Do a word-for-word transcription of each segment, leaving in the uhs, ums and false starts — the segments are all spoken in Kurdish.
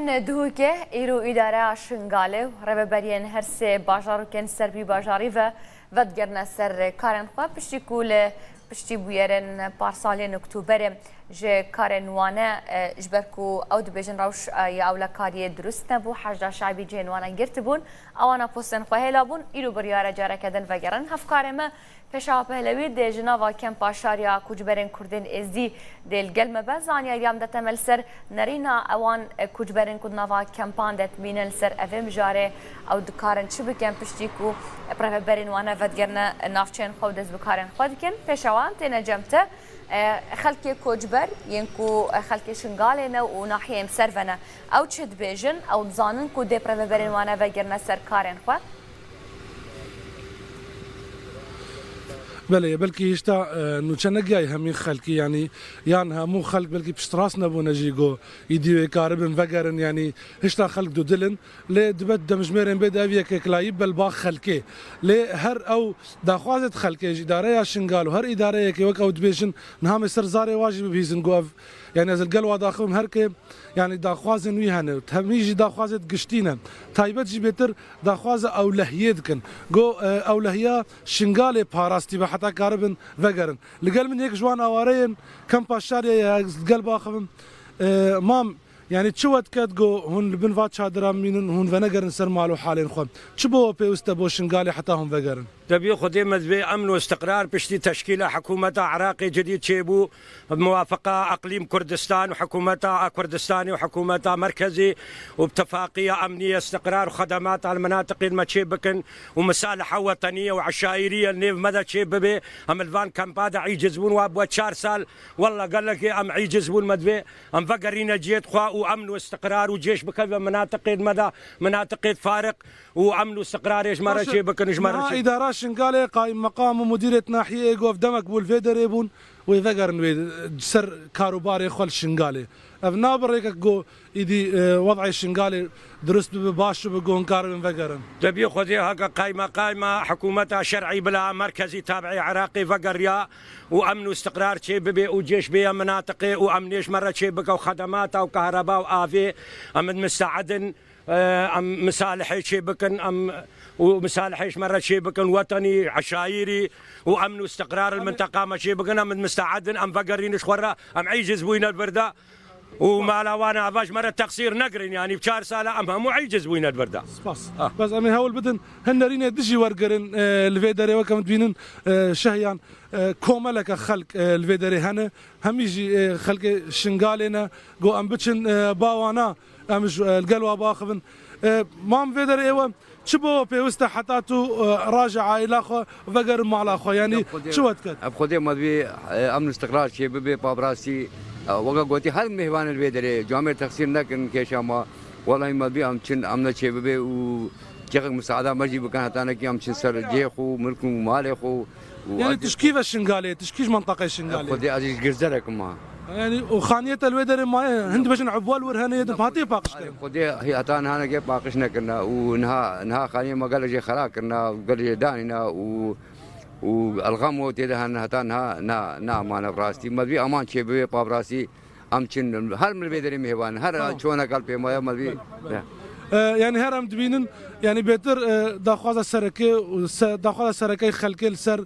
Duhokê îro îdareya Şingalê û rêveberiyên her sê bajarokên ser vî bajarî ve vedigerine ser karên xwe, piştî ku li piştî bûyerên parsaliyên Oktoberê ji karên wane, e, ji ber ku ew dibêjin rewş, e, ya ewlekariyê dirust nebû, hejda şaybî cihên wane girtibûn, ewana postên xwe hêla bûn, îro biryare careke din vegerin. Hevkarê me Pêşawa Pehlewî dê ji nava kempa şariya koçberên Kurdên Êzdî dê li gel me be. Zanyariya min de temel ser nerîna ewan, e, koçberên ku di nava kempan de dimînin li ser evê mijarê ew dikarin çi bikin piştî ku rêveberên wane vedigerine navçeyên xwe û dest bi karên xwe dikin. Pêşawa em têne cem te, e, xelkê koçber yên ku, e, xelkê Şingalê ne û nahiyeyên bi ser ve ne. Ew çi dibêjin? Ew dizanin ku dê rêveberên wane vegerine ser karên xwe? Belê, belkî hişta, e, nûçe negiyaye hemî xelkî, yanî yan hemû xelk belkî piştrast nebûne jî ku îdî wê karibin vegerin, yanî hişta xelk dudil in. Lê dibe demjimêrên bê de ev yekêkilayî belbax xelkê. Lê her ew daxwazê di xelkê ji îdareya Şingal û her îdareyekê wek ew dibêjin niha em ê ser zarê wa jî bibihîzin ku ev, yanî ez li gel wa daxivim her kê, yanî daxwazên wî hene. Hemî jî daxwazê giştî ne. Taybet jî bêtir daxwaza ewlehiyê dikin. Go, e, ewlehiya Şingalê parastî be heta karibin vegerin. Li gel min yek ji wan awareyên kempa şariyê ye, ez li gel baxivim. E, mam, yanî çi we diket go hûn li bin va çadira bimînin, hûn venegerin ser mal û halên xwe? Çi bo we pêwist e bo Şingalê heta hûn vegerin? Debî Xwedê me divê emn û istiqrar piştî teşkîla hikûmeta Iraqê cidî çêbû, bi muwafiqa Eqlîm Kurdistan û hikûmeta a Kurdistanê û hikûmeta merkezî û bi tifaqiya emnî, istiqrar û xedemata li minatiqên me çê bikin û misaliha wetenî û eşayîrî ya li nêv me de çê bibe. Em li van kempa de îciz bûn, wa bû çar sal, wella gelekê em îciz bûn, me divê em vegerîne cihê xwe û emn û istiqrar û cêş bikeve minatiqên me de, minatiqê fariq û emn û istiqrarê ji me re çê bikin, ji me re çê bikin. Îdara Şingalê, qayîmmeqam û mudîrê nahiyê ê got demek bû li vê derê bûn, wê vegerin wê ser karûbarê xwe li Şingalê. Ev nabe rêkek ku îdî, e, wed'ê Şingalê dirust bibe, baş bibe, ku hûn karibin vegerin. Debî Xwedê heke qaymeqama hikûmeta şer'î bila merkezî tabi'ê Iraqê vegeriya û emn û istiqrar çê bibe û cêş bêye minatiqê û emnê ji me re çê bike û xedemata û kahreba û avê em din miste'edin. Em misalihê çê bikin, em û misalihê ji me re çê bikin, wetenî, eşayîrî û emn û istiqrar li minteqa me çê bikin, em miste'edin, em vegerîn ji xwe re, em îciz bûyne li vir de û mala wan ava ji me re teqsîr negirin, yanî bi çar sala em hemû îciz bûyne li vir de. Spas. Ah. Bes em ê hewl bidin, hin nerînê dijî wergirin, e, li vê derê wek em dibînin, e, şehiyan, e, komeleke xelk, e, li vê derê hene, hemî jî, e, xelkê Şingalê ne, go em biçin, e, ba wana, em ji, e, li gel wa baxivin. E, mam vê derê êwe çi bo pêwist e heta tu, e, raje aîla xwe vegerin mala xwe? Yanî çi we diket? Ev Xwedê me divê, e, emn û istiqrar çê bibe, pa bi rastî, e, weke gotî her mêhvanê li vê derê camêr texsîr nekin kêşa me. Welahî me divê em çin, em ne çê bibe û cihek misaada me jî bikin, heta nekî em çin ser cihê xwe, milk û malê xwe. Û yanî ez tu ji kî ve Şingalê, tu ji kî ji menteqeyê Şingalê? Xwedê ez ji Girzerek im ha. Yanî û xaniyê te li wê derê maye, hin dibêjin Ebwal wir hene, yê din hatî paqij kirin. Xwedê hê heta niha neke paqij nekirine û niha, niha xaniyê me gelek jê xera kirine û gelek jê danîne û, û elxam û tê de hene heta niha na, namane bi rastî. Me divê aman çê bibe pa bi rastî. Em çin, her min li vê derê mêvan, her çoneka li pê maye me divê. E, yanî her em dibînin, yanî bêtir, e, daxwaza sereke û se-, daxwaza sereke xelkê li ser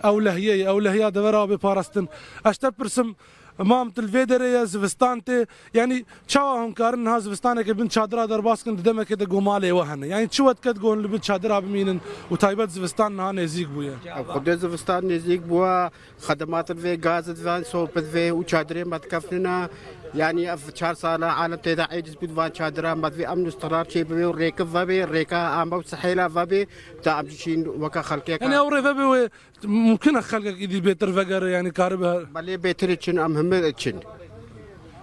ewlehiyê ye, ewlehiya devera bê parastin. Ez te pirsim, mam tu li vê derê ye, zivistan tê, yanî çawa hûn karin niha zivistaneke bin çadira derbas kin, di demekê de go malê we hene? Yanî çi we diket go hûn li bin çadira bimînin û taybet zivistan niha nêzîk bûye? Xwedê zivistan nêzîk bûye, xedemat divê, gaz divê, sop divê û çadirê me dikefnine. Yanî ev çar sala alem tê de êciz bû di van çadira, me divê emn û istiqrar çê bibe û rêke vebe, rêka ame û sihêla vebe, ta em jî çîn weke xelkê. Yanî ew rê vebe wê mumkin e xelkek îdî bêtir vegere, yanî karibe her. Belê bêtir çin, em hemî çin.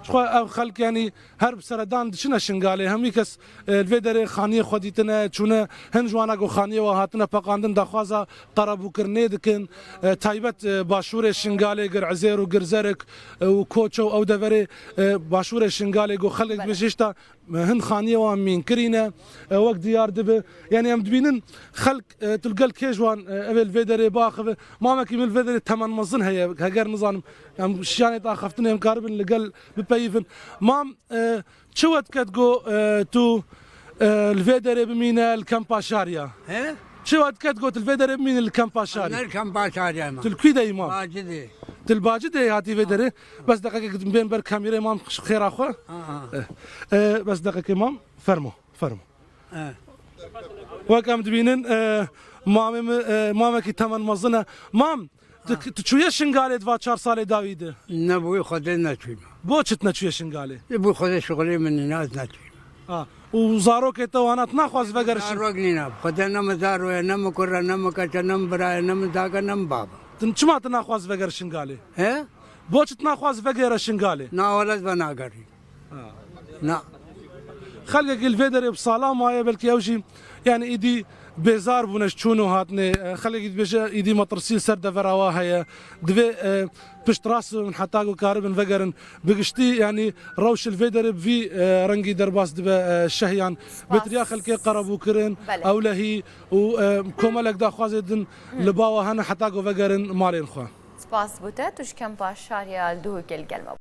Ji xwe ev xelk yanî her bi seredan diçine Şingalê, hemî kes, e, li vê derê xaniyê xwe dîtine, çûne, hin ji wana ku xaniyê wan hatine peqandin, daxwaza qerebûkirinê dikin, e, taybet, e, başûrê Şingalê, Gir'izêr û Girzerek, e, û Koço û ew deverê, e, başûrê Şingalê, ku xelkek dibêje hişta Hin xaniyê wan mîn kirîne, e, wek diyar dibe. Yanî em dibînin xelk, e, tu li gel kê ji wan, e, ev ê li vê derê biaxive. Mamekî min li vê derê temen mezin heye, heger nizanim em şiyanê axaftinê em karibin li gel bipeyivin. Mam, e, çi we diket go, e, tu, e, li vê derê bimîne li Kempa Şariya? He? Çi we diket go tu li vê derê bimîne li Kempa Şariya? Ne li Kempa Şariya me. Tu li kû de yî mam? Bacî de. Tu li Bacî de hatî vê derê? Bes deqekek bên ber kamîrê mam xêra xwe. Ha, ha. Eh, eh, bes deqekê mam. Fermo, fermo. Eh. Wek em dibînin, eh, mamê min, eh, mamekî temen mezin e. Mam, tu, tu çûye Şingalê di va çar salê dawî de? Ne, bi wî Xwedê neçûyme. Bo çi tu neçûye Şingalê? Ê, bi Xwedê şixulê min nîne, ez neçûyme. Ha. Û zarokê te wana tu naxwaz veger Şin- Zarok nîne. Xwedê ne min zaro ye, ne min kur e, ne min keç e, ne min bira ye, ne min dage, ne min bab e. Tu çima tu naxwaz veger Şingalê? He? Bo çi tu naxwaz vegere Şingalê? Na, wele ez venagerî. Ha. Na. Xelkekî li vê derê bi sala maye, belkî ew jî, yanî, îdî bêzar bûne ji çûn û hatinê. E, xelkekî dibêje îdî metirsî li ser devera wa heye. Divê, e, piştrast bibin heta ku karibin vegerin. Bi giştî, yanî, rewş li vê derê bi vî, e, rengî derbas dibe, e, şehiyan. Spas. Bêtiriya xelkê qerebûkirin, Belê. ewlehî û, e, komelek daxwazê din li ba we hene heta ku vegerin malên xwe. Spas bo te, tu ji Kempa Şariya li Duhokê li gel me bû.